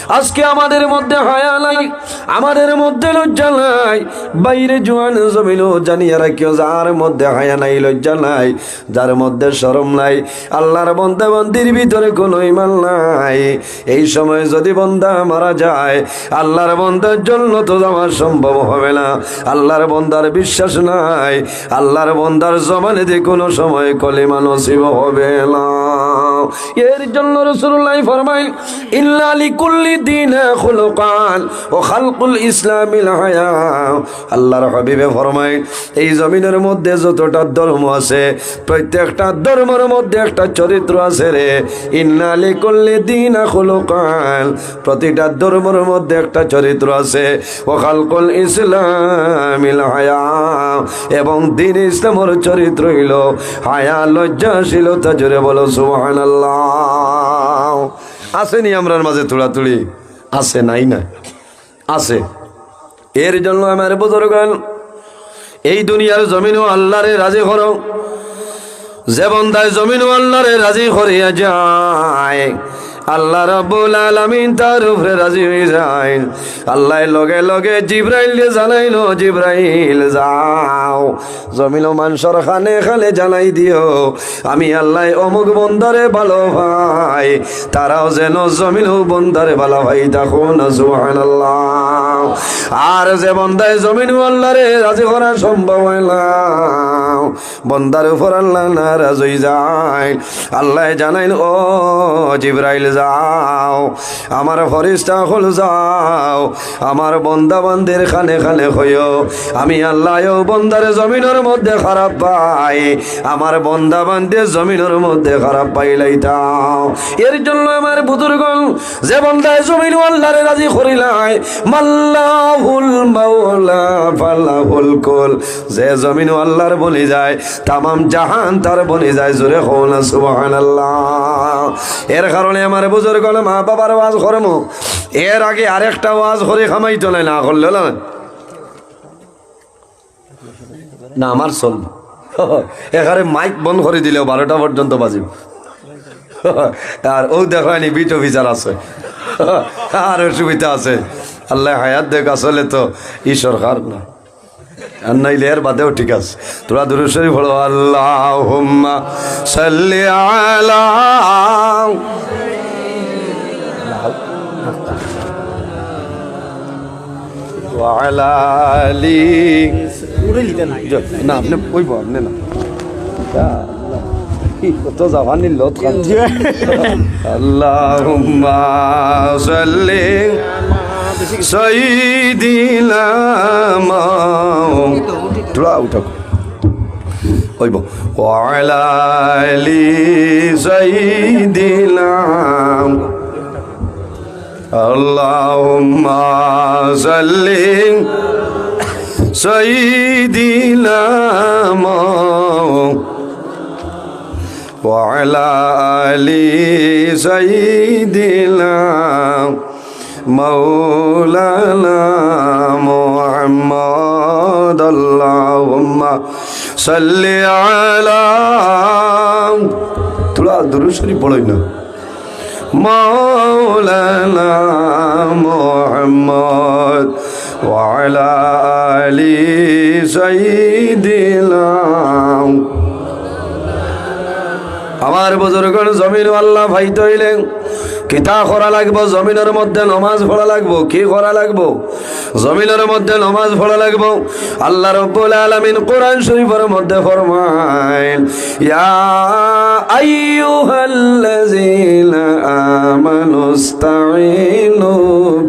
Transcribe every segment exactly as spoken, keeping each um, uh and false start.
আজকে আমাদের মধ্যে হায়া নাই, আমাদের মধ্যে লজ্জা নাই। বাইরে জুয়ান জমিনও জানিয়া রাখিও, যার মধ্যে হায়া নাই, লজ্জা নাই, যার মধ্যে শরম নাই, আল্লাহর বন্দা বান্দির ভিতরে কোনো ইমান নাই, এই সময় যদি বন্দা মারা যায়, আল্লাহর বন্দার জন্নতো যাওয়া সম্ভব হবে না। আল্লাহর বন্দার বিশ্বাস নাই, আল্লাহর বন্দার জবানেদি কোনো সময় কলিমা নসিব হবে না। এর জন্য রাসূলুল্লাহ ফরমাইন, "ইন্না লিকুল্লি দীনিন খুলুকান ওয়া খালকুল ইসলামিল হায়া।" আল্লাহর হাবিবে ফরমাইন, এই জমিনের মধ্যে যতটা ধর্ম আছে, প্রত্যেকটা ধর্মের মধ্যে একটা চরিত্র আছে রে। "ইন্না লিকুল্লি দীনিন খুলুকান", প্রতিটা ধর্মের মধ্যে একটা চরিত্র আছে। "ওয়া খালকুল ইসলামিল হায়া", এবং দ্বীন ইসলামের চরিত্র অইলো হায়া, লজ্জাশীলতা। জোরে বলো সুবহানাল্লাহ। আছে নি আমরার মাঝে তুড়াতুড়ি? আছে, নাই না? আছে। এর জন্য আমার বুজুর্গান, এই দুনিয়ার জমিনও আল্লাহরে রাজি করো। যে বন্দায় জমিনও আল্লাহরে রাজি করিয়া যায়, আল্লাহ রাব্বুল আলামিন তার উপরে রাজি হয়ে যায়। আল্লাহ লগে লগে জিব্রাইলরে জানাইলো, "জিব্রাইল, যাও, জমিনও মানষর কানে কানে জানাই দিও, আমি আল্লাহ অমুক বন্দারে ভালো পাই, তারাও যেন জমিনও বন্দারে ভালো পাই।" দেখো না, সুবহানাল্লাহ। আর যে বন্দায় জমিনও আল্লাহরে রাজি করা সম্ভব হয় না, বন্দার উপর আল্লাহ নারাজ হয়ে যায়, আল্লাহ জানাইন, "ও জিব্রাইল, যাও, আমার ফেরেশতা অকল, যাও, আমার বন্দা বান্দির কানে কানে কইও, আমি আল্লাহ ও বন্দারে জমিনর মধ্যে খারাপ পাই, আমার বন্দা বান্দিয়ে জমিনর মধ্যে খারাপ পাইলাইতাম।" এর জন্য আমার বুজুর্গন, যে বন্দায় জমিনও আল্লাহরে রাজি করিলায়, মাল্লাহুল মাওলা ফালাহুল কুল, যে জমিনও আল্লাহর বনি যায়, তামাম জাহান তার বনি যায়। জোরে কও না সুবহানাল্লাহ। এর কারণে আমার বুজুর্গন, মা বাবার ওয়াজ করমু, এর আগে আরেকটা ওয়াজ করি কামাইতো নায়, না করলে না। না, আমার চল। এখানে মাইক বন্ধ করি দিলেও বারোটা পর্যন্ত বাজিব। আর ও দেখো নি, বিট অফিসার আছে, আর অসুবিধা আছে। আল্লাহ হায়াত দেখ, আসলে তো ই সরকার না, আর নাইলে এর বাদেও ঠিক আছে। তোরা দুরূদ শরীফ পড়ো, আল্লাহুম্মা সাল্লি আলা ওয়া আলা আলি। না, আপনি কইব, আপনি না। ইয়া আল্লাহ, কি কত জাপানি লত খান। আল্লাহুম্মা সাল্লি সাইয়্যিদিনা মাও-, থোড়া উঠাও। কইব, ওয়া আলা আলি সাইয়্যিদিনা। اللهم صل سيدنا محمد وعلى آل سيدنا مولانا محمد. اللهم صل على, থোড়া দুরূদ শরীফ পড়ই না. مولانا محمد وعلى آل سيدنا. আমার বুজুর্গর জমিন আল্লাহ পাইতে অইলে কিতা করা লাগবো? জমিনর মধ্যে নমাজ পড়া লাগবো। কি করা লাগবো? জমিনর মধ্যে নমাজ পড়া লাগবো। আল্লাহ রাব্বুল আলামিন কোরআন শরীফর মধ্যে ফরমাইন, ইয়া আইয়ুহাল্লাযীনা আমানুস্তাঈনু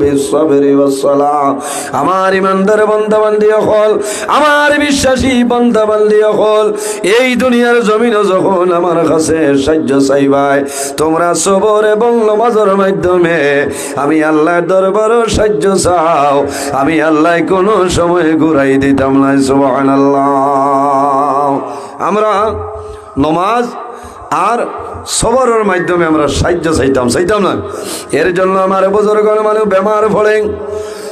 বিস-সাবরি ওয়াস-সালাহ। আমার ইমানদার বান্দা বান্দি অকল, আমার বিশ্বাসী বান্দা বান্দি অকল, এই দুনিয়ার জমিনো যখন আমার কাছে সাহায্য চাইবায়, তোমরা সবর এবং নমাজর মাধ্যমে আমি আল্লাহর দরবারো সাহায্য চাও, আমি আল্লাহ কোনো সময় ঘুরাই দিতাম না। সুবহানাল্লাহ। আমরা নমাজ আর সবরর মাধ্যমে আমরা সাহায্য চাইতাম, চাইতাম না? এর জন্য আমার বুজুর্গর মানুষ বেমার পড়ে,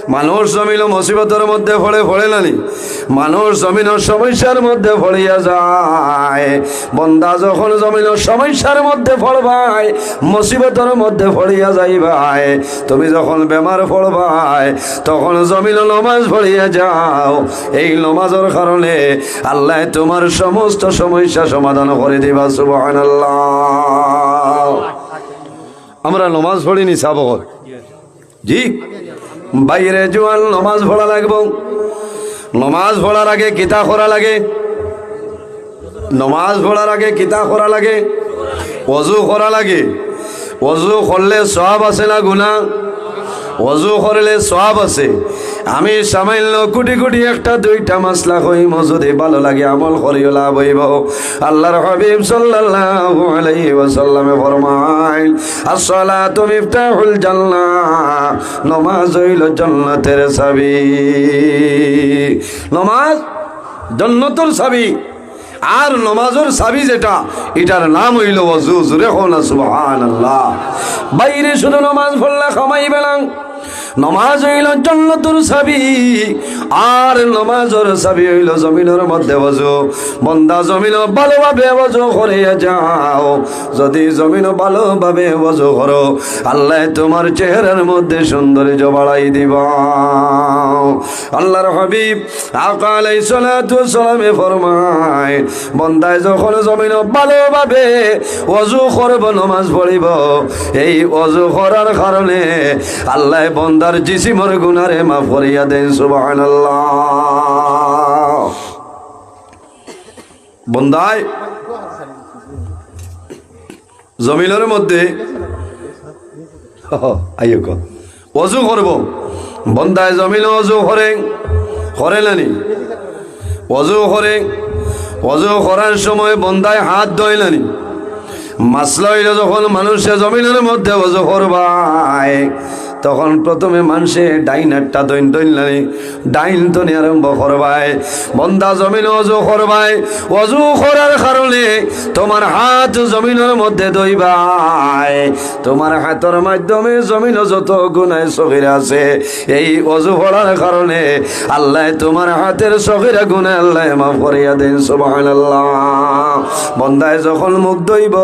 মানুষ জমিনো মুসিবতর মধ্যে পড়ে, পড়ে নানি? মানুষ জমিনর সমস্যার মধ্যে পড়িয়া যায়। বন্দা যখন জমিনর সমস্যার মধ্যে পড়বায়, মুসিবতর মধ্যে পড়িয়া যাইবায়, তুমি যখন বেমার পড়বায়, তখন জমিনো নমাজ পড়িয়া যাও। এই নমাজর কারণে আল্লায় তুমার সমস্ত সমস্যা সমাধান করি দিবা। সুবহানাল্লাহ। আমরা নমাজ পড়ি নি সাবকর? জি ভাইরে জুয়ান, নমাজ পড়া লাগবো। নমাজ পড়ার আগে কিতা করা লাগে? নমাজ পড়ার আগে কিতা করা লাগে? অজু করা লাগে। অজু করলে সওয়াব আছে না গুনা? অজু করলে সওয়াব আছে। আমি সামান্য কুটি কুটি একটা দুইটা মাসলা কইমু, যদি ভালো লাগে আমল করিও, লাভ অইবো। আল্লাহর হাবিব সাল্লাল্লাহু আলাইহি ওয়াসাল্লামে ফরমাইন, "আসসালাতু মিফতাহুল জান্নাহ", নমাজ অইলো জান্নাতের চাবি। নমাজ জান্নাতের চাবি। আর নমাজর চাবি যেটা, ইটার নাম অইলো অজু। জুরে কও না সুবহানাল্লাহ। ভাইরে শুধু নমাজ পড়লে কামাইবা না। নমাজ অইলো জান্নাতর চাবি, আর নমাজর চাবি অইলো জমিনর মধ্যে অজু। বন্দা জমিনো ভালোভাবে অজু করিয়া যাও, যদি জমিনো ভালোভাবে অজু করো, আল্লায় তুমার চেহারার মধ্যে সৌন্দর্য বাড়াই দিবা। আল্লাহর হাবিব আকা আলাইহিস সালাতু ওয়াস সালামে ফরমায়, বন্দায় যখন জমিনো ভালোভাবে অজু করবো, নমাজ পড়িবো, এই অজু করার কারণে আল্লায় বন্দার জিসিমর গুনারে মাফ করিয়া দেইন। সুবহানাল্লাহ। বন্দায় জমিনর মধ্যে, আইও কও, অজু করবো। বন্দায় জমিনো অজু করে, করে না নি? অজু করে, অজু করার সময় বন্দায় হাত ধয় না নি? মাসলা অইলো, যখন মানুষে জমিনর মধ্যে অজু করবায়, তখন প্রথমে মানষে ডাইন হাতটা ধইন, ধইন না নি? ডাইন থনে আরম্ভ করবায়। বন্দা জমিনো অজু করবায়, অজু করার কারণে তুমার হাত জমিনর মধ্যে ধইবায়। তুমার হাতর মাধ্যমে জমিনো যত গুনাহ সগীরা আছে, এই অজু পড়ার কারণে আল্লায় তুমার হাতর সগীরা গুনাহ আল্লায় মাফ করিয়া দেইন। সুবহানাল্লাহ। বন্দায় যখন মুখ ধইবো,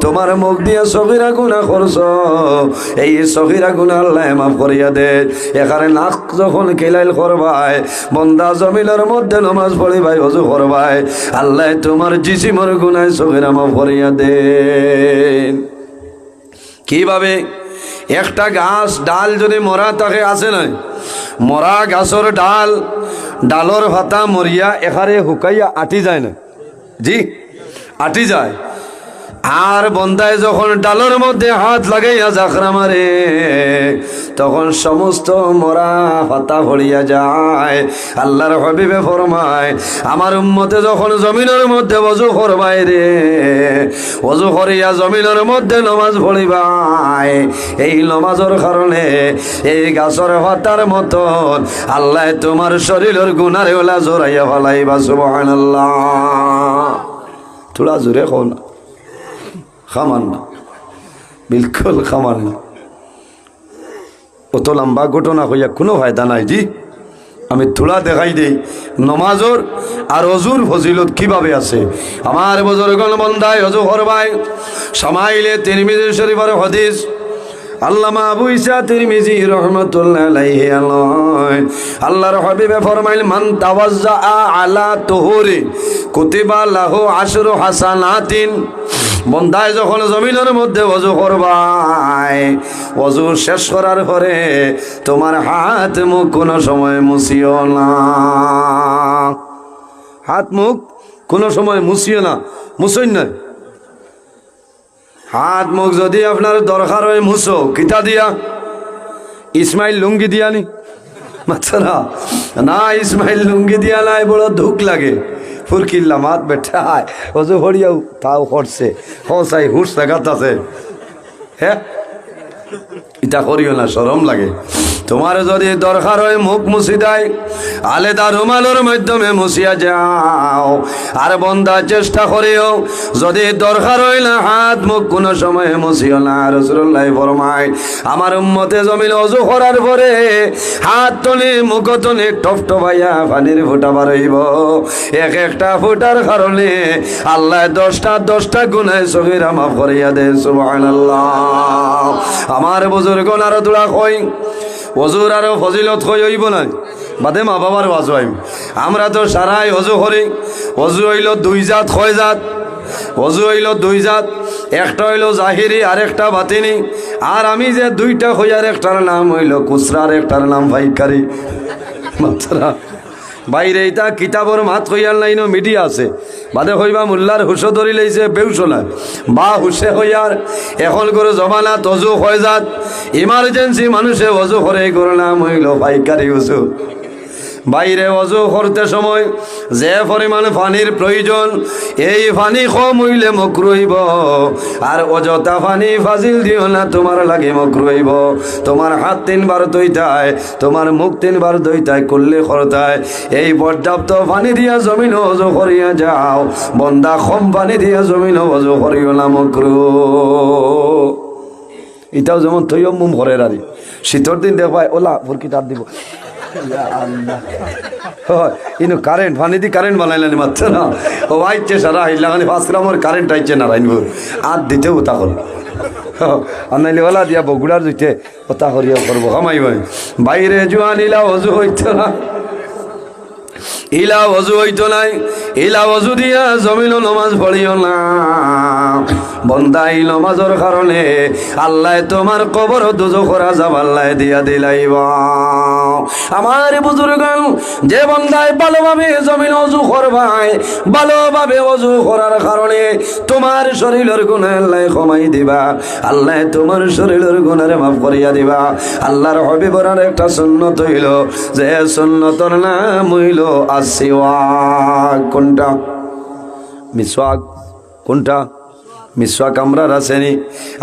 তুমার মুখ দিয়া সগীরা গুনাহ করছো, এই সগীরা গুনাহ আল্লায় মাফ করিয়া দেইন। এখানে নাক যখন কিলাইল করবায়, বন্দা জমিনর মধ্যে নমাজ পড়িবায়, অজু করবায়, আল্লায় তুমার জিসিমর গুনাহ সগীরা মাফ করিয়া দেইন। কিভাবে? একটা গাছ ডাল যদি মরা থাকে, আছে না? মরা গাছর ডাল, ডালর পাতা মরিয়া এখানে হুকাইয়া আটি যায় না? জি, আটি যায়। আর বন্দায় যখন ডালর মধ্যে হাত লাগাইয়া জাখরা মারে, তখন সমস্ত মরা পাতা পড়িয়া যায়। আল্লাহর হাবিবে ফরমায়, আমার উম্মতে যখন জমিনর মধ্যে অজু করবায় রে, অজু করিয়া জমিনর মধ্যে নমাজ পড়িবায়, এই নমাজর কারণে এই গাছর পাতার মতন আল্লায় তুমার শরীরর গুনারে ওলা জোরাইয়া ফালাইবা। সুবহানাল্লাহ। থুড়া জুরে কও না, কামান না, বিলকুল কামান না। অত লম্বা ঘটনা কইয়া কুনু ফায়দা নাই জি। আমি থুড়া দেখাই দেই নমাজর আর অজুর ফজিলত কিভাবে আছে। আমার বুজুর্গন, বন্দায় অজু করবায়, শামাইলে তিরমিজি শরীফর হাদিস, আল্লামা আবু ইসা তিরমিজি রহমতুল্লাহ আলাইহি আলয়, আল্লাহর হাবিবে ফরমাইল, "মান তাওয়াজ্জা আলা তুহুরি কুতিবা লাহু আশরু হাসানাতিন।" বন্দায় যখন জমিনর মধ্যে অজু করবায়, অজু শেষ করার পরে তুমার হাত মুখ কুনু সময় মুছিও না। হাত মুখ কুনু সময় মুছিও না, মুছইন না। হাত মুখ যদি আপনার দরকার অয় মুছো, কিতা দিয়া? ইসমাইল লুঙ্গি দিয়া নি? মাতরা। না, ইসমাইল লুঙ্গি দিয়া নায়, বড় দুখ লাগে। ফুরকিল্লা মাত বেটা আয়। অজু করিয়াও তাও করছে। হসাই হুশ জাগাত আছে। হে? ইতা করিও না, শরম লাগে। তুমার যুদি দরকার অয় মুখ মুছিতায়, আলাদা রুমালর মাধ্যমে মুছিয়া যাও। আর বন্দা, চেষ্টা করিও, যুদি দরকার অয় না হাত মুখ কুনু সময় মুছিও না। রাসুলুল্লায় ফরমাইন, আমার উম্মতে জমিনো অজু করার পরে হাত তনে মুখ তনে টপটপাইয়া পানির ফুটা বার অইবো। এক একটা ফুটার কারণে আল্লায় দশটা দশটা গুনাহ সগীরা মাফ করিয়া দেইন। সুবহানাল্লাহ। আমার বুজুর্গন, আরো থুড়া কই, অজুর আরো ফজিলত কই অইবো না, বাদে মা বাবার ওয়াজো আইমু। আমরা তো সারাই অজু করি। অজু অইলো দুই জাত, কয় জাত? অজু অইলো দুই জাত, একটা অইলো জাহিরি আর একটা বাতিনি। আর আমি যে দুইটা কইয়ার, একটার নাম অইলো খুসরা আর একটার নাম পাইকারি। মাতরা। বাইরে ইতা কিতাবর মাত কইয়ার নায়, ইনো মিডিয়া আছে। বাদে কইবা মুল্লার হুশো ধরিলাইছে, বেহুশ অইলা। বা হুশে কইয়ার, অখন করো জমানাত অজু কয় জাত, emergency মানুষে অজু করে, ইগুর নাম অইলো পাইকারি অজু। বাইরে অজু করতে সময় যে পরিমাণ পানির প্রয়োজন, এই পানি কম অইলে মকরু অইবো। আর অযথা পানি ফাজিল দিও না, তুমার লাগি মকরু অইবো। তুমার হাত তিনবার ধইতায়, তুমার মুখ তিনবার ধইতায়, কুল্লি করতায়। এই পর্যাপ্ত পানি দিয়া জমিনো অজু করিয়া যাও। বন্দা, কম পানি দিয়া জমিনো অজু করিও না, মকরু। ইতাও যেমন তৈয়ম্মুম করের আরি, শীতর দিন দেখবায় ওলা ফুরকিত আত দিবো। ইয়া আল্লাহ। অয়, ইনো কারেন্ট, পানি দি কারেন্ট বানাইলানি মাতরা না। অউ আইছে সারা হাইলা খানি পাঁচ গ্রামর কারেন্ট আইছে নারায়ণপুর। আত দিতে উতা করবো। আর নাইলে ওলা দিয়া বগুড়ার দিতে উতা করিয়া করবো, কামাই ভাই। বাইরে জুয়ান, ইলা অজু অইতো না। ইলা অজু অইতো নায়, ইলা অজু দিয়া জমিনো নমাজ পড়িও না। বন্দা, ই নমাজর কারণে আল্লায় তুমার কবর দুজখর আজাব আল্লায় দিয়া দিলাইবা। আমার বুজুর্গন, যে বন্দায় ভালোভাবে জমিনো অজু করবায়, ভালোভাবে অজু করার কারণে তুমার শরীলর গুনাহ আল্লায় কমাই দিবা। আল্লায় তুমার শরীলর গুনারে মাফ করিয়া দিবা। আল্লার হাবিবর আর একটা সুন্নত অইলো, যে সুন্নতর নাম অইলো আসসিওয়াক। কুনটা? মিসওয়াক। কুনটা? মিসওয়াক আমরার আছে নি?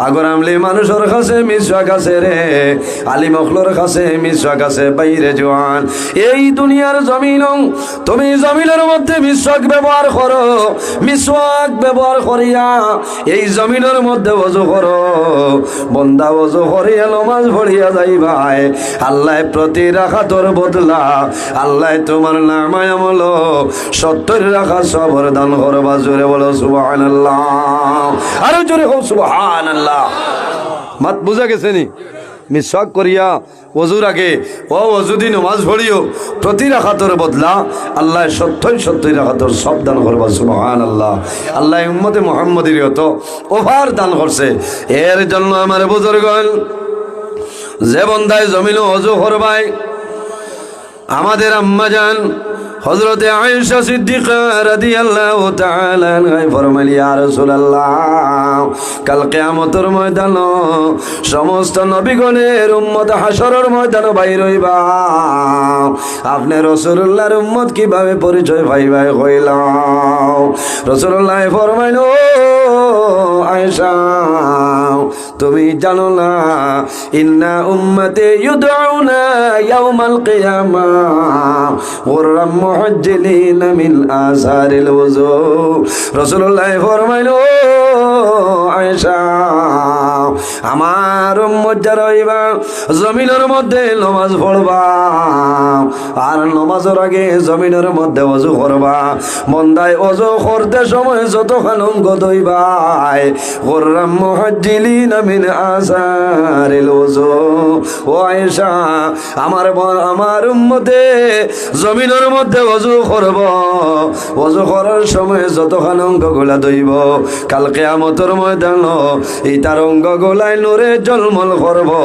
আগর আমলি মানুষর কাছে মিসওয়াক আছে রে, আলিম অকলর কাছে মিসওয়াক আছে। বাইরে জুয়ান, এই দুনিয়ার জমিনো তুমি জমিনর মধ্যে মিসওয়াক ব্যবহার করো, মিসওয়াক ব্যবহার করিয়া এই জমিনর মধ্যে অজু করো। বন্দা, অজু করিয়া নমাজ পড়িয়া যাইবায়, আল্লায় প্রতি রাকাতর বদলা আল্লায় তুমার নামায় আমলো সত্তইর রাকাত সওয়াব দান করবা। জোরে বলো সুবহানাল্লাহ। আরো জোরে কও সুবহানাল্লাহ। মাত বুজা গেছে নি? মিসওয়াক করিয়া অজুর আগে, অউ অজুদি নমাজ পড়িও, প্রতি রাকাতর বদলা আল্লায় সত্তইর, সত্তইর রাকাতর সওয়াব দান করবা। সুবহানাল্লাহ। আল্লায় উম্মতে মুহাম্মদীরে অত অফার দান করছে। এর জন্য আমার বুজুর্গন, যে বন্দায় জমিনো অজু করবায়, আমাদের আম্মাজান হযরতে আয়েশা সিদ্দিকা রাদিয়াল্লাহু তাআলা আনহায় ফরমাইলা, ইয়া রাসুলাল্লাহ, কাল কিয়ামতর ময়দানো সমস্ত নবীগণের উম্মত হাশরর ময়দানো বাইর অইবা, আপনে রাসুলুল্লাহর উম্মত কিভাবে পরিচয় পাইবায় কইলাও? রাসুলুল্লায় ফরমাইন, ও আয়েশা, তুমি জানো না, ইন্না উম্মতি ইউদআউনা ইয়াউমাল কিয়ামা গুররাম মুহাজ্জিলিনা মিন আসারিল ওযু। রাসুলুল্লায় ফরমাইন, ও আয়েশা, আমার উম্মত যারা অইবা, জমিনর মধ্যে নমাজ পড়বা, আর নমাজর আগে জমিনর মধ্যে অজু করবা। বন্দায় অজু করতে সময় যতখান অঙ্গ ধইবায়, গুররাম মুহাজ্জিলিনা মিন আসারিল ওযু। ও আয়েশা, আমার ব-, আমার উম্মতে জমিনর মধ্যে অজু করবো, অজু করার সময় যতখান অঙ্গগুলা ধইবো, কাল কিয়ামতর ময়দানো ইতার অঙ্গগুলায় নূরে ঝলমল করবো।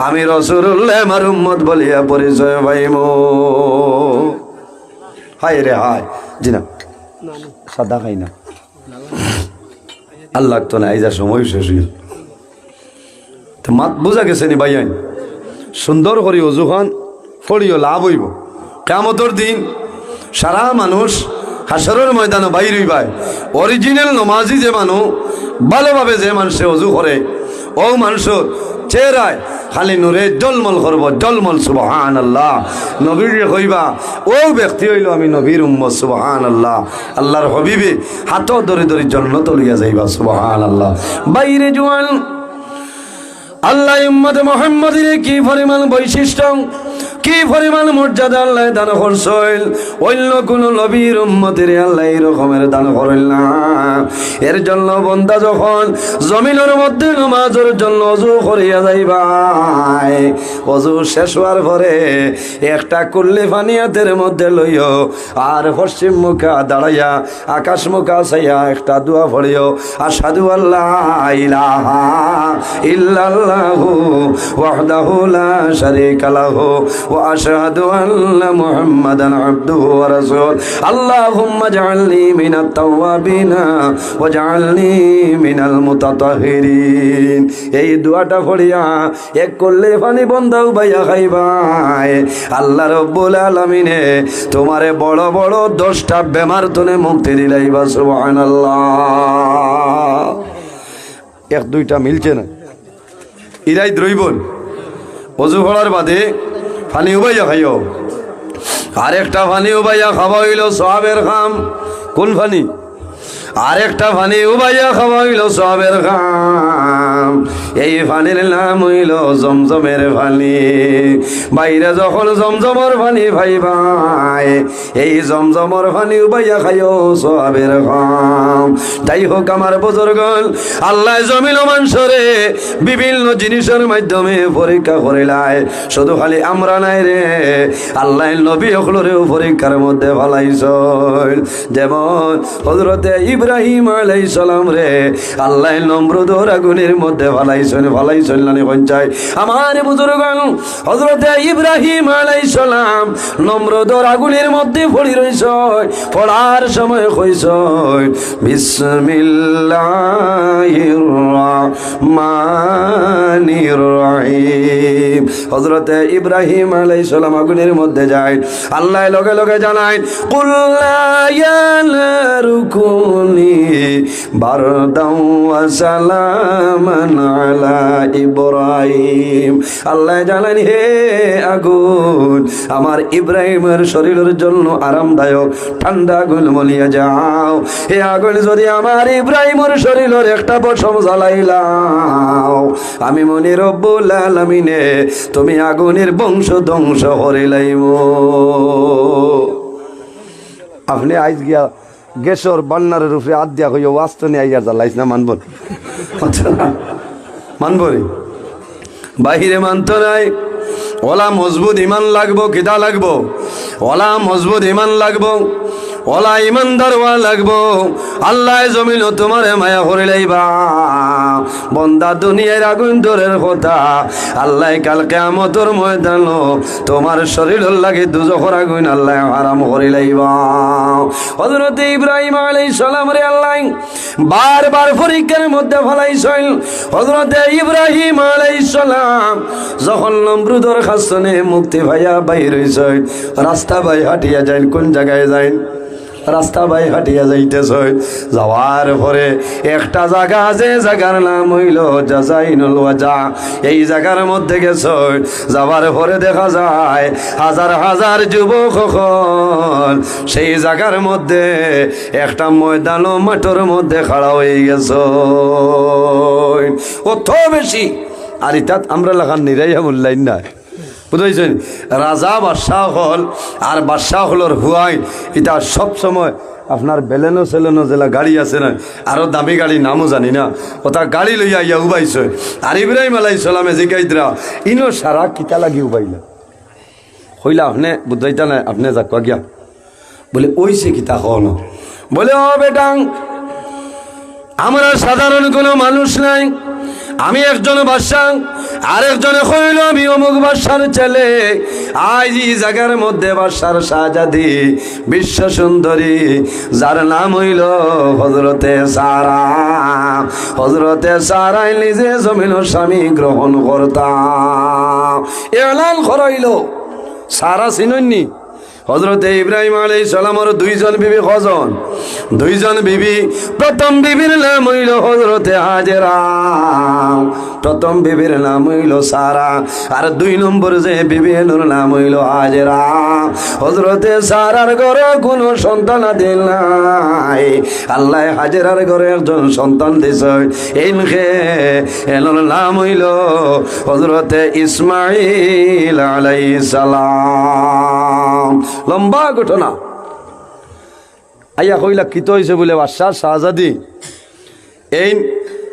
আমি রাসুলুল্লায় আমার উম্মত বলিয়া পরিচয় পাইমু। হায় রে হায়। জি না, সাদা খাই না। আর লাগতো না, এই যা সময় শেষ অইল। তো মাত বুজা গেছে নি ভাইয়াইন? সুন্দর করি অজুখান পড়িও, লাভ অইবো। কিয়ামতর দিন সারা মানুষ হাশরর ময়দানো বাইর অইবায়। Original নমাজি যে মানুষ, ভালোভাবে যে মানষে অজু করে, অউ মানষর চেহারায় খালি নূরে জলমল করবো, জলমল, সুবহানাল্লাহ। নবীয়ে কইবা, অউ ব্যক্তি অইলো আমি নবীর উম্মত, সুবহানাল্লাহ। আল্লাহর হাবিবে হাতো ধরি ধরি জন্নতো লইয়া যাইবা, সুবহানাল্লাহ। ভাইরে জোয়ান, আল্লায় উম্মতে মুহাম্মদীরে কি পরিমাণ বৈশিষ্ট্য, কি পরিমাণ মর্যাদা আল্লায় দান করছইন, অইন্য কুনু নবীর উম্মতরে আল্লায় ই রকমের দান করইন না। এর জন্য বন্দা যখন জমিনর মধ্যে নমাজর জন্য অজু করিয়া যাইবায়, অজু শেষ অওয়ার পরে একটা কুল্লি পানি আতর মধ্যে লইও, আর পশ্চিম মুখা দাঁড়াইয়া আকাশ মুখা চাইয়া একটা দোয়া পড়িও, আশহাদু আল্লা ইলাহা ইল্লাল্লাহু ওয়াহদাহু লা শারীকা লাহু ওয়া আশহাদু আন্না মুহাম্মাদান আবদুহু ওয়া রাসূলুহু। আল্লাহুম্মা জাআলনি মিনাত তাওয়াবিনা ওয়াজআলনি মিনাল মুতাতাহহিরিন। এই দোয়াটা পড়িয়া এক কুল্লি পানি বন্দা উবাইয়া খাইবায়, আল্লাহ রব্বুল আলামিনে তুমারে বড় বড় দশটা বেমার তনে মুক্তি দিলাইবা। সুবহানাল্লাহ। এক দুইটা মিলছে না, ইরাই দ্রৈবন। অজু পড়ার বাদে পানি উবাইয়া খাইও। আরেকটা পানি উবাইয়া খাওয়া অইলো সওয়াবের কাম। কোন পানি? আরেকটা পানি উবাইয়া খাওয়া অইলো সওয়াবের কাম। এই পানির নাম অইলো জমজমের পানি। বাইরে যখন জমজমর পানি পাইবায়, এই জমজমর পানি উবাইয়া খাইও সওয়াবের কাম। যাই হোক আমার বুজুর্গন, আল্লায় জমিনো মানষরে বিভিন্ন জিনিসর মাধ্যমে পরীক্ষা করিলায়। শুধু খালি আমরা নায় রে, আল্লায় নবী অকলরেও পরীক্ষার মধ্যে ফালাইছইন। যেমন হযরতে ইব্রাহিম আলাইহিস সালামরে আল্লায় নমরুদর আগুনের মধ্যে ফালাইছইন, ফালাইছইন নানি কইন চাই? আমার বুজুর্গন, হযরতে ইব্রাহিম আলাইহিস সালাম নমরুদর আগুনের মধ্যে পড়ি রইছইন, পড়ার সময় কইছইন, বিসমিল্লাহির রহমানির রহিম। হযরতে ইব্রাহিম আলাইহিস সালাম আগুনের মধ্যে যাইন, আল্লায় লগে লগে জানাইন, কুলনা ইয়া নারু কুনি বারদাও ওয়া সালামান আলা ইব্রাহিম। আল্লায় জানাইন, হে আগুন, আমার ইব্রাহিমর শরীলর জন্য আরামদায়ক ঠান্ডা আগুন বনিয়া যাও। হে আগুন, যদি আমার ইব্রাহিমর শরীলর একটা পশম জ্বালাইলাও, আমি মনি রব্বুল আলামিনে তুমি আগুনের বংশ ধ্বংস করিলাইমু। আপনে আইজ গিয়া গ্যাসর বার্নারর উপরে আত দিয়া কইও, "ওয়াজ তো নিয়া আইয়া জ্বালাইস না, মানবো নি?" মানবো নি? বাইরে মানতো নায়। অলা মজবুত ইমান লাগবো, কিতা লাগবো? অলা মজবুত ইমান লাগবো, অলা ইমানদার অওয়া লাগবো। আল্লায় জমিনো তুমারে মায়া করিলাইবা। বন্দা, দুনিয়ার আগুন দূরের কথা, আল্লায় কাল কিয়ামতর ময়দানো তুমার শরীলর লাগি দুজখর আগুন আল্লায় হারাম করিলাইবা। হযরতে ইব্রাহিম আলাইহিস সালামরে আল্লায় বারবার পরীক্ষার মধ্যে ফালাইছইন। হযরতে ইব্রাহিম আলাইহিস সালাম যখন নমরুদর কাছ তনে মুক্তি পাইয়া বাইর অইছইন, রাস্তা বায় হাটিয়া যাইন, কোন জাগায় যাইন? রাস্তা বায় হাটিয়া যাইতেছইন। যাওয়ার পরে একটা জাগা আছে, জাগার নাম অইলো জাজাইনুল ওয়াজা। এই জাগার মধ্যে গেছইন, যাওয়ার পরে দেখা যায় হাজার হাজার যুবক অকল সেই জাগার মধ্যে একটা ময়দানো মাঠর মধ্যে খাড়া অইগেছইন। অত বেশি। আর ইতাত আমরার লাখান নিরাইয়া মূল্যায়ন নাই। বুঝাইছইন? রাজা বাদশা অকল আর বাদশা অকলর পুয়াইন, ইতা সব সময় আপনার বেলেনো সেলেনো যেলা গাড়ি আছে না, আরো দামি গাড়ি, নামও জানি না, অতা গাড়ি লইয়া আইয়া উবাইছইন। আর ইব্রাহিম আলাইহিস সালামে জিগাইতরা, "ইনো সারা কিতা লাগি উবাইলা?" কইলা, "আপনে বুঝাইতা নায়, আপনে যাউক্কা গিয়া।" বলে, "অইছে কিতা কও না?" বলে, "ও বেটা, আমরা সাধারণ কোনো মানুষ নায়, আমি একজন বাদশা, আরেকজনে কইলো আমি অমুক বাদশার ছেলে। আইজ ই জাগার মধ্যে বাদশার শাহজাদি, বিশ্ব সুন্দরী, যার নাম অইলো হযরতে সারা। হযরতে সারায় নিজে জমিনো স্বামী গ্রহণ করতা।" এলান করা অইলো। সারা চিনইন নি? হযরতে ইব্রাহিম আলাইহিস সালামর দুইজন বিবি। কয়জন? দুইজন বিবি। প্রথম বিবির নাম অইলো হযরতে হাজেরা, প্রথম বিবির নাম অইলো সারা, আর দুই নম্বর যে বিবি, এনর নাম অইলো হাজেরা। হযরতে সারার ঘরো কুনু সন্তানাদি নাই, আল্লায় হাজেরার ঘরো একজন সন্তান দিছইন। এইন কে? এনর নাম অইলো হযরতে ইসমাইল আলাইহিস সালাম। লম্বা ঘটনা। আইয়া কইলা, "কিতা অইছে?" বুলে, "বাদশার শাহজাদি এইন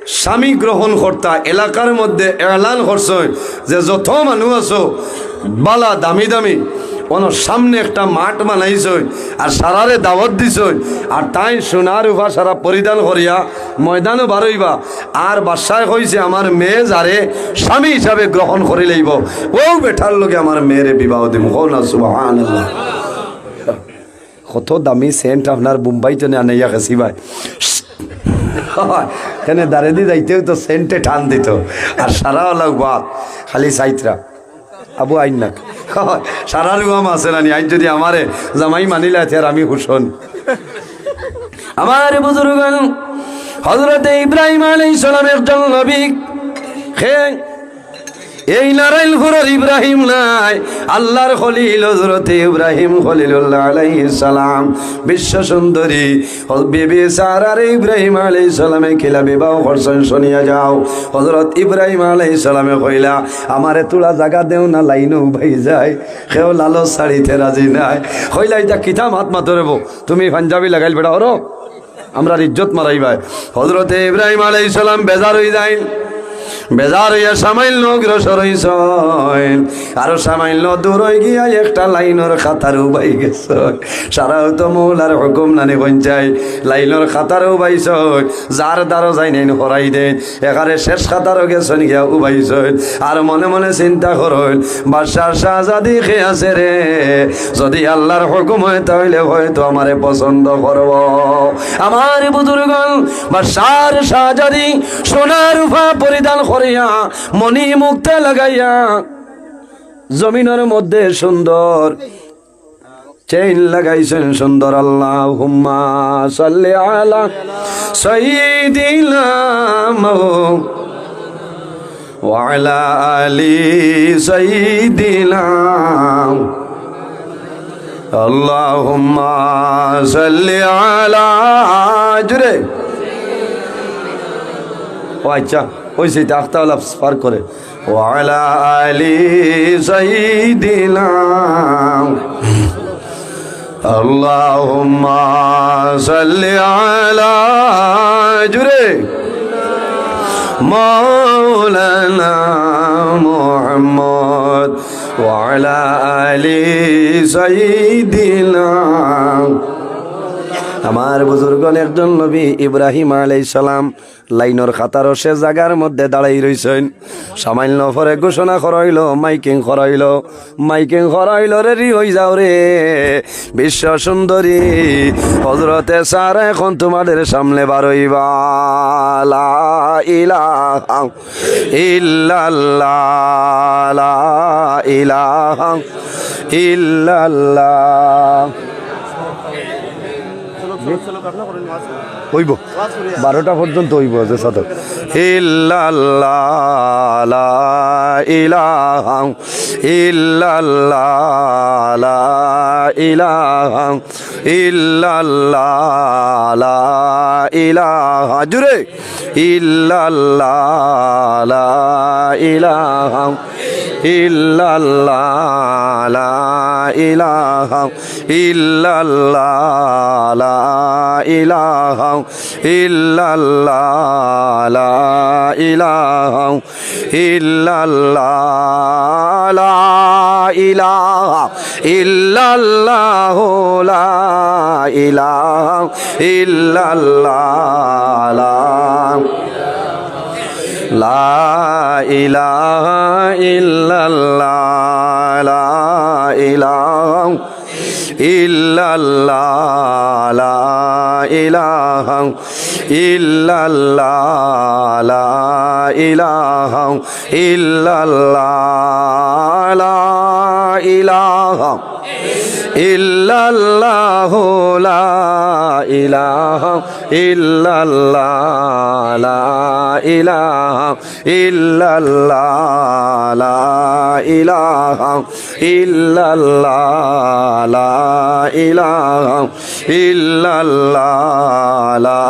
স্বামী গ্রহণ করতা, এলাকার মধ্যে এলান করছইন যে যত মানুষ আছো, বালা দামি দামি, অনো সামনে একটা মাঠ বানাইছইন, আর সারারে দাওয়াত দিছইন, আর তাইন সোনা রুপা সারা পরিধান করিয়া ময়দানো বারইবা। আর বাদশায় কইছে, আমার মেয়ে যারে স্বামী হিসাবে গ্রহণ করি লইবো, অউ বেটার লগে আমার মেয়েরে বিবাহ দিমু।" কও না সুবহানাল্লাহ। কত দামি সেন্ট আপনার বোম্বাই তনে আনাইয়া গেছি ভাই। কেনে দারেদি যাইতেও তো সেন্টে টান দিত। আর সারা অলাউ বাপ, খালি সাইতরা। আবু আইন না। সারা রুয়াম আছে নানি, আইজ যদি আমারে জামাই মানিলা, আর আমি হুসন। আমার বুজুর্গান, হযরতে ইব্রাহিম আলাইহিস সালাম একজন নবী। হে, এই নারায়ণপুরর ইব্রাহিম নায়, আল্লার খলিল হযরতে ইব্রাহিম খলিলুল্লাহ আলাইহিস সালাম। বিশ্ব সুন্দরী হয-, বিবি সারারে ইব্রাহিম আলাইহিস সালামে কিলা বিবাহ করছইন, শুনিয়া যাও। হযরত ইব্রাহিম আলাইহিস সালামে কইলা, "আমারে থুড়া জাগা দেও না, লাইনো উবাই যায়।" কেউ লালচ ছাড়িতে রাজি নায়। কইলা, "ইতা কিতা মাত মাতরে বো, তুমি পাঞ্জাবি লাগাইল বেটা, অরো।" আমরার ইজ্জত মারাইবায়। হযরতে ইব্রাহিম আলাইহিস সালাম বেজার অই যাইন, বেজার অইয়া সামান্য অগ্রসর অইছইন, আরো সামান্য দূর অই গিয়া একটা লাইনর কাতার উবাই গেছইন। সারাও তো মৌলার হুকুম নানি কইন চাই, লাইনর কাতার উবাইছইন, যার দারো যাইন এইন হরাই দেইন, এখানে শেষ কাতারো গেছইন গিয়া উবাইছইন। আর মনে মনে চিন্তা করইন, বাদশার শাহজাদি কে আছে রে, যদি আল্লার হুকুম অয়, তাইলে হয়তো আমারে পছন্দ করবো। আমার বুজুর্গান, বাদশার শাহজাদি সোনা রুপা পরিধান করিয়া, মণি মুক্তা লাগাইয়া, জমিনর মধ্যে সুন্দর চেইন লাগাইছইন সুন্দর। আল্লাহুম্মা সাল্লি আলা সাইয়্যিদিনা মুহাম্মাদ ওয়া আলা আলি সাইয়্যিদিনা। আল্লাহুম্মা সাল্লি আলা, জুরে। ও আচ্ছা, অইছে, ইতা আখতা অলা পার করে। ওয়া আলা আলি সাইয়্যিদিনা। আল্লাহুম্মা সাল্লি আলা, জুরে, মাওলানা মুহাম্মদ ওয়া আলা আলি সাইয়্যিদিনা। আমার বুজুর্গন, একজন নবী ইব্রাহিম আলাইহিস সালাম লাইনর কাতারো সে জাগার মধ্যে দাঁড়াই রইছইন। সামান্য পরে ঘোষণা করা অইলো, মাইকিং করা অইলো, মাইকিং করা অইলো, রেডি অই যাও রে। বিশ্ব সুন্দরী হযরতে সারা এখন তোমাদের সামনে বারইবা। লা ইলাহা ইল্লাল্লাহ, লা ইলাহা ইল্লাল্লাহ। অইবো। বারোটা পর্যন্ত অইবো, যে সাদক। ইল্লাল্লাহ, লা ইলাহা ইল্লাল্লাহ, লা ইলাহা ইল্লাল্লাহ, লা ইলাহা, জুরে, ইল্লাল্লাহ, লা ইলাহা ইল্লাল্লাহ, লা ইলাহা ইল্লাল্লাহ, লা ইলাহা ইল্লাল্লাহ, লা ইলাহা ইল্লাল্লাহ, লা ইলাহা ইল্লাল্লাহ, লা ইলাহা ইল্লাল্লাহ, লা, লা ইলাহা ইল্লাল্লাহ, লা ইলাহা ইল্লাল্লাহ, লা ইলাহা ইল্লাল্লাহ, লা ইলাহা ইল্লাল্লাহ, লা ইলাহা إلا الله لا إله إلا الله لا إله إلا الله لا إله إلا الله لا إله إلا الله لا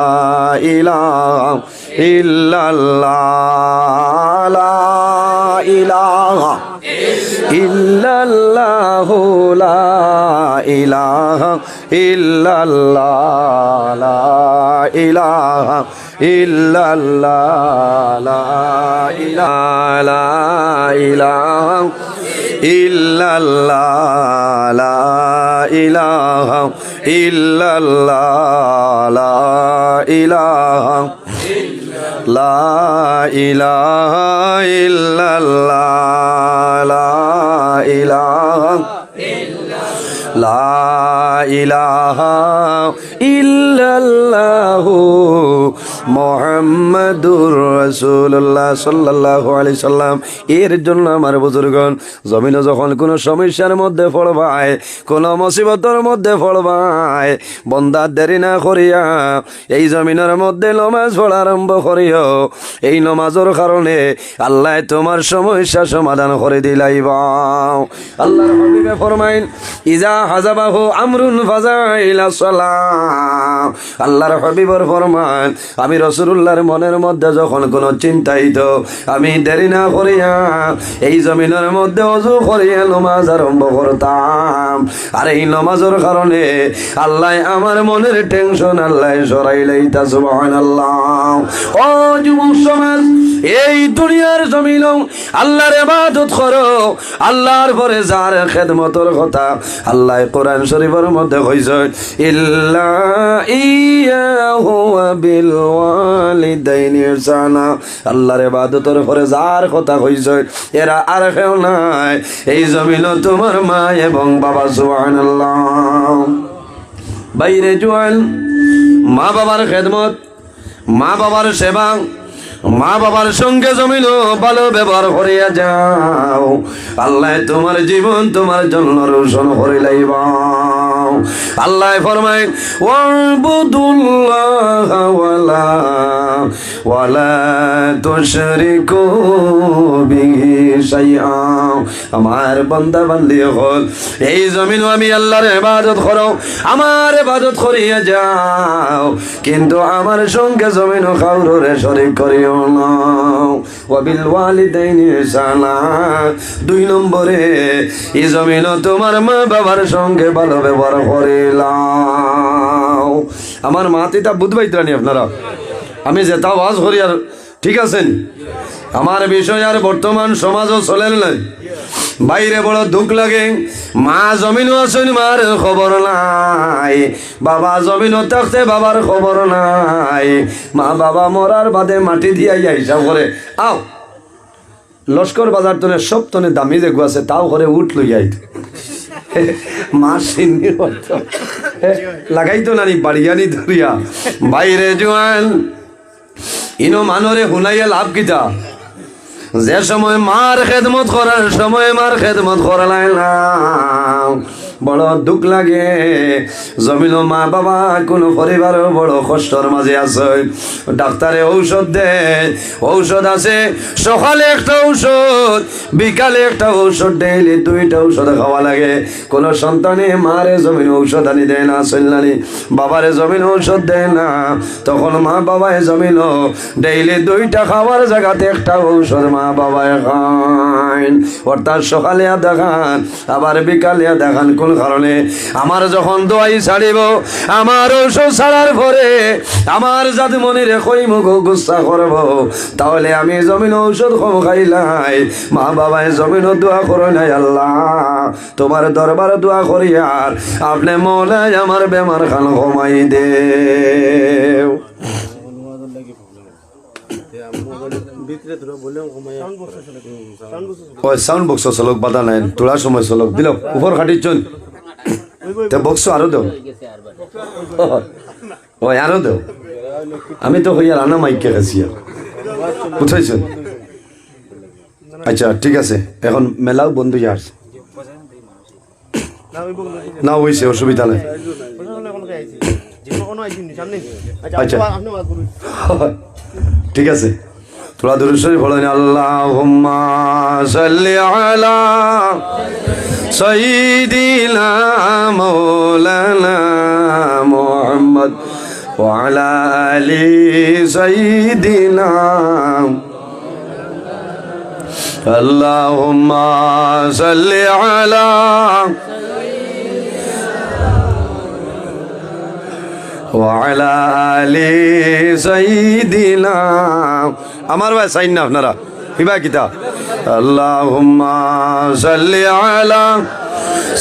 إله إلا الله لا إله إلا الله لا إله إلا الله لا إله إلا الله لا إله لا إله إلا الله لا إله إلا الله لا إله لا إله إلا الله لا إله لا إله إلا الله محمد رسول الله صلى الله عليه وسلم। এর জন্য আমার বুজুর্গণ, জমিনো যখন কোনো সমস্যার মধ্যে পড়বায়, কোনো মুসিবতর মধ্যে পড়বায়, বন্দা দেরি না করিয়া এই জমিনর মধ্যে নমাজ পড়া আরম্ভ করিও। এই নমাজর কারণে আল্লায় তুমার সমস্যা সমাধান করি দিলাইবা। আল্লাহর হাবিবে ফরমাইন, "ইজা হাযাবাহু আমরুন ফাজা ইলা সালাহ।" আল্লাহর হাবিবর ফরমান, আমি রাসূলুল্লাহর মনের মধ্যে যখন কোনো চিন্তা আইতো, আমি দেরি না করিয়া এই জমিনর মধ্যে অজু করিয়া নমাজ আরম্ভ করতাম। আর এই নমাজর কারণে আল্লায় আমার মনের টেনশন আল্লায় সরাই লইতা। সুবহানাল্লাহ। ও যুবক সমাজ, এই দুনিয়ার জমিনো আল্লাহর ইবাদত করো। আল্লাহর পরে যার খেদমতর কথা আল্লায় কোরআন শরীফর মধ্যে কইছে, "ইল্লা ইয়াহু ওয়া বিল ওয়ালিদাইনি ইহসানা।" আল্লাহর ইবাদতর পরে যার কথা কইছে, এরা আর কেউ নায়। এই জমিনো তুমার মা এবং বাবা। সুবহানাল্লাহ। ভাইরে জোয়ান, মা বাবার খেদমত, মা বাবার সেবা, মা বাবার সঙ্গে জমিনো ভালো ব্যবহার করিয়া যাও। আল্লায় তুমার জীবন তুমার জন্য রোশন করি লাইবা। আল্লায় ফরমায়, "ওয়াবুদুল্লাহা ওয়ালা, ওয়ালা তুশরিকু বিহি শাইআ।" আমার বান্দা বান্দি অকল, এই জমিনো আমি আল্লাহর ইবাদত করো, আমার ইবাদত করিয়া যাও, কিন্তু আমার সঙ্গে জমিনো কাউরে শরিক করিও না। ওয়াবিল ওয়ালিদাইনি ইহসানা। দুই নম্বরে, এই জমিনো তুমার মা বাবার সঙ্গে ভালো ব্যবহার করিলাও। আমার মাত ইতা বুঝবাইত্রানি আপনারা? আমি যেতা ওয়াজ করি আর ঠিক আছে নি? আমার বিষয় আর বর্তমান সমাজও চলের নাই। ভাইরে বড় দুখ লাগে, মা জমিনো আছইন, মার খবর নাই। বাবা জমিনো থাকতে বাবার খবর নাই। মা বাবা মরার বাদে মাটি দিয়া ইয়া হিসাব করে, আও, লস্কর বাজার তনে সব তনে দামি যেগু আছে, তাও করে উট লইয়া আইত। মা সিন্নি অর্থ। লাগাইতো নানি বাড়িয়ানি ধরিয়া। ভাইরে জোয়ান, ইনো মানরে হুনাইয়া লাভ কিতা? যে সময় মার খেদমত করার সময় মার খেদমত করলায় না, বড় দুখ লাগে। জমিনো মা বাবা কোনো পরিবারও বড় কষ্টর মাঝে আছে। ডাক্তারে ঔষধ দেয়, ঔষধ আছে, সকালে একটা ঔষধ, বিকালে একটা ঔষধ, ডেইলি দুইটা ঔষধ খাওয়া লাগে। কোনো সন্তানে মারে জমিনো ঔষধ আনি দেয় না, চললানি বাবারে জমিনো ঔষধ দেয় না, তখন মা বাবায় জমিনো ডেইলি দুইটা খাওয়ার জাগাত একটা ঔষধ মা বাবায় খাইন। অর্থাৎ সকালে আধা খান, আবার বিকালে আধা খান। কোন কারণে? আমার যখন দোয়াই ছাড়িব, আমার ঔষধ ছাড়ার পরে আমার জাদুমণিরে কইমু গো, গুসা করব, তাহলে আমি জমিনো ঔষধ কম খাইলাই। মা বাবায় জমিনো দোয়া করইন, আল্লাহ, তোমার দরবার দোয়া করিয়ার, আপনে মৌলায় আমার বেমার খান কমাই দেও। ওই সাউন্ড বক্স চলক, বাধা নাই, থোড়া সময় চলক, দিল উপর খাটিছইন, তে বক্স আরো দেও, ওই আরো দেও। আমি তো কইয়ার আনা মাইকে গেছি আর, বুঝছইন? আচ্ছা, ঠিক আছে, এখন মেলাও বন্ধ অইয়া আর। না, অইছে, অসুবিধা নাই। আচ্ছা। ঠিক আছে, তোরা দুরূদ শরীফ পড়েন। اللهم صل على سيدنا مولانا محمد وعلى آل سيدنا اللهم صل على وعلى آل سيدنا। আমার ভাই সাইন না আপনারা। কিবা কিতা? اللهم صل على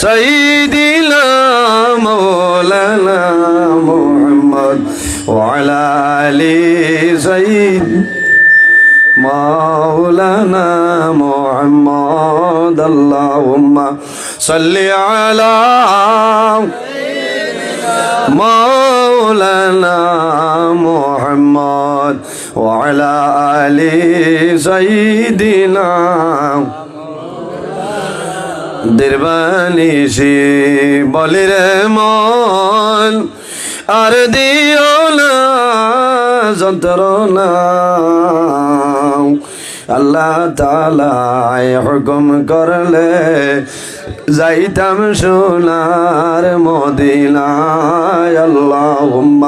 سيدنا مولانا محمد وعلى آل سيد مولانا محمد। اللهم صل على مولانا محمد وعلى آل سيدنا। দিবানিশি বলি রে মন, আর দিও না যন্ত্রণা। আল্লাহ তাআলায় হুকুম করলে যাইতাম সোনার মদিনায়। اللهم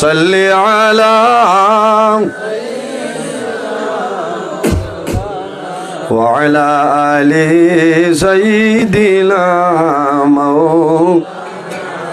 صل على وعلى آل سيدنا مولانا